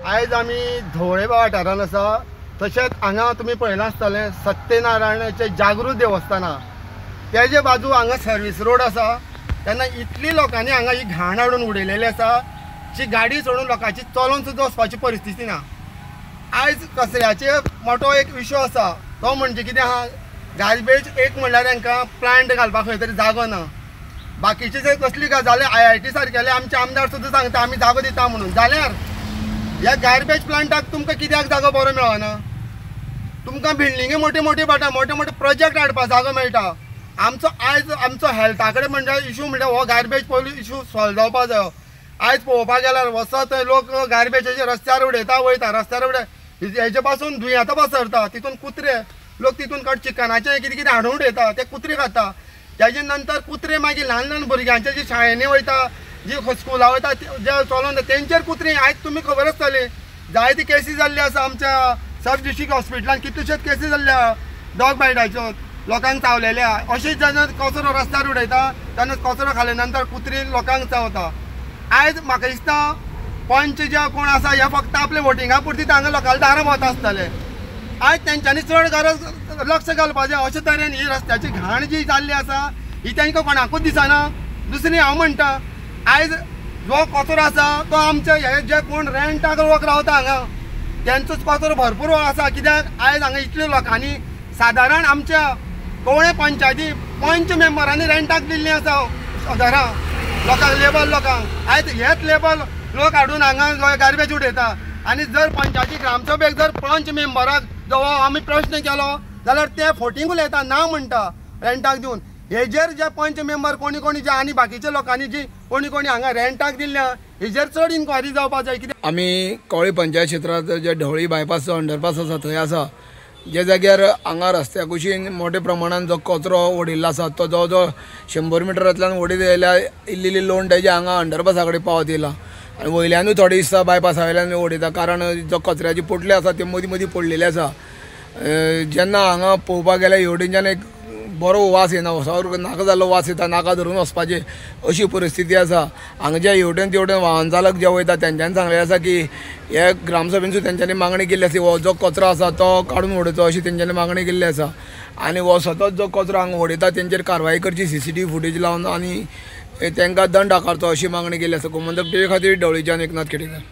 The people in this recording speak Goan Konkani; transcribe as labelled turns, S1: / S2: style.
S1: आयज आमी ढवळे वाठारान आसा. तशेंच हांगा तुमी पळयलां आसतलें सत्यनारायणाचें जागृत देवस्थान आहा, तेजे बाजू हांगा सर्वीस रोड आसा. तेन्ना इतली लोकांनी हांगा ही घाण हाडून उडयलेली आसा जी गाडी सोडून लोकांची चलोन सुद्दां वचपाची परिस्थिती ना. आयज कचऱ्याचे मोठो एक इशू आसा, तो म्हणजे कितें आहा, गार्बेज एक म्हणल्यार तांकां प्लांट घालपाक खंय तरी जागो ना. बाकीचे जर कसली गजाली IIT सारकेले आमचे आमदार सुद्दां सांगता आमी जागो दिता म्हणून, जाल्यार ह्या गार्बेज प्लांटाक तुमकां कित्याक जागो बरो मेळना? तुमकां बिल्डिंगे मोठे मोठे पडटा, मोठे मोठे प्रोजेक्ट हाडपाक जागो मेळटा. आमचो आयज आमचो हेल्था कडेन म्हणजे इशू म्हणल्यार हो गार्बेज पयलू इशू सॉल्व जावपाक जायो. आयज पळोवपाक गेल्यार वचत थंय लोक गार्बेजाचे रस्त्यार उडयता वयता, रस्त्यार उडय, हेजे पासून दुयेंतां पसरता. तितून कुत्रे लोक तितून काड चिकनाचें कितें कितें हाडून उडयता, ते कुत्रे खाता. तेजे नंतर कुत्रे मागीर ल्हान ल्हान भुरग्यांचे जी शाळेंनी वयता, जी स्कुला वयता, जे चलोन तेंचेर कुत्रे. आयज तुमी खबर आसतली जायती केसी जाल्ली आसा आमच्या सब डिस्ट्रिक्ट हॉस्पिटलान, कितल्योश्योच केसी जाल्ल्या डॉग बायटाच्यो, लोकांक चावलेल्या. अशें जेन्ना कचरो रस्त्यार उडयता तेन्ना कचरो खाले नंतर कुत्री लोकांक चावता. आयज म्हाका दिसता पंच जे कोण आसा हे फक्त आपले वोटिंगा पुरती हांगा लोकांक दारां भोंवता आसतले. आयज तेंच्यांनी चड गरज लक्ष घालपाचें. अशे तरेन ही रस्त्याची घाण जी जाल्ली आसा ही तांकां कोणाकूच दिसना. दुसरी हांव म्हणटा आयज जो कचरो आसा तो आमचे हे जे कोण रेंटाक लोक रावता हांगा तेंचोच कचरो भरपूर आसा. कित्याक आयज हांगा इतले लोकांनी सादारण आमच्या कवळें पंचायती पंच मेंबरांनी रेंटाक दिल्लीं आसा घरां लोकांक, लेबर लोकांक. आयज हेच लेबर लोक हाडून हांगा गार्बेज उडयता. आनी जर पंचायती ग्रामसभेक जर पंच मेंबराक जो आमी प्रश्न केलो जाल्यार ते फोटींग उलयता, ना म्हणटा रेंटाक दिवन. हेजेर जे पंच मेंबर कोणी कोणी जे आनी बाकीच्या लोकांनी जी कोणी कोणी हांगा रेंटाक दिल्ल्या हेजेर चड इन्क्वायरी जावपाक जाय. कित्याक
S2: आमी कवळी पंचायत क्षेत्रांत जे ढवळी बायपास अंडरपास आसा थंय आसा, जे जाग्यार हांगा रस्त्या कुशीन मोठ्या प्रमाणान जो कचरो उडयल्लो आसा तो जवळ जवळ 100 मिटरांतल्यान ओडीत येयल्या इल्ली इल्ली लोण तेजे हांगा अंडरपासा कडेन पावत येयला. आनी वयल्यानूय थोडे दिसता बायपासा वयल्यान उडयता, कारण जो कचऱ्याची पोटली आसा ते मदीं मदीं पडलेली आसा. जेन्ना हांगा पळोवपाक गेल्यार हेवटेनच्यान एक बरो वास येना, सारको नाका जाल्लो वास येता, नाका धरून वचपाची अशी परिस्थिती आसा. हांगा जे हेवटेन तेवटेन वाहन चालक जे वयता तेंच्यांनी सांगलें आसा की हे ग्रामसभेन सुद्दां तेंच्यांनी मागणी केल्ली आसा, हो जो कचरो आसा तो काडून उडोवचो अशी तेंच्यांनी मागणी केल्ली आसा. आनी हो सतत जो कचरो हांगा उडयता तेंचेर कारवाय करची, CCTV footage लावन आनी तांकां दंड आकारचो अशी मागणी केल्ली आसा. गोमंतक टीव्ही खातीर ढवळीच्यान एकनाथ खेडेकर.